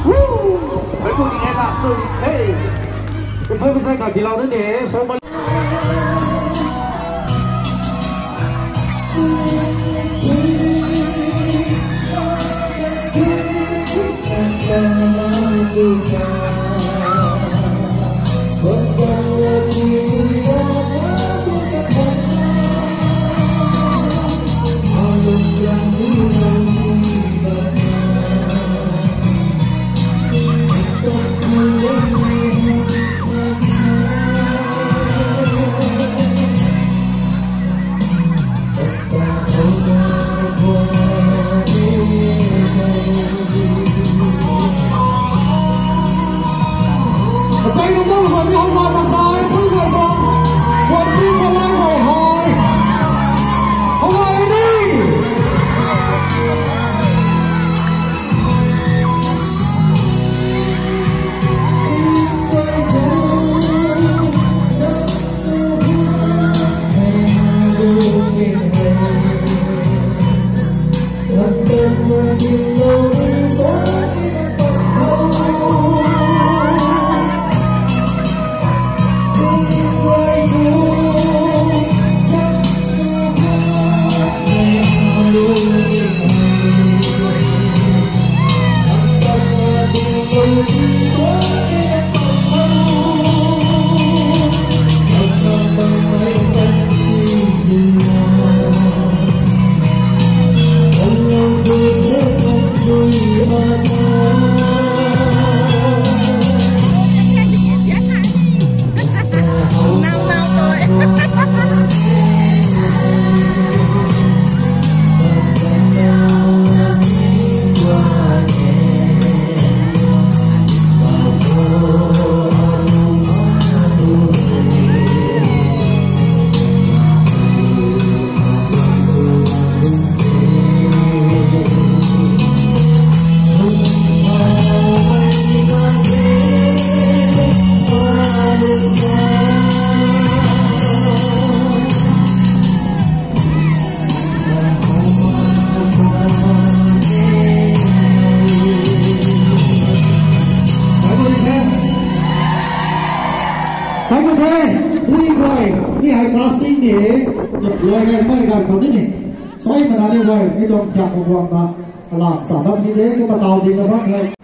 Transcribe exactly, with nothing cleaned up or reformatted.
Woo! Meic pu ni e la, sw ni the. Kumphei masai kha tilau na ne, formal. Thank you, thank you, thank you. Ni hei casting ni, loi nai mai gan khou ni ni. Soi mana ni guay, mi tuang thiak khou guang na, alam sa bam ni de, kumna tau ding na bam hei.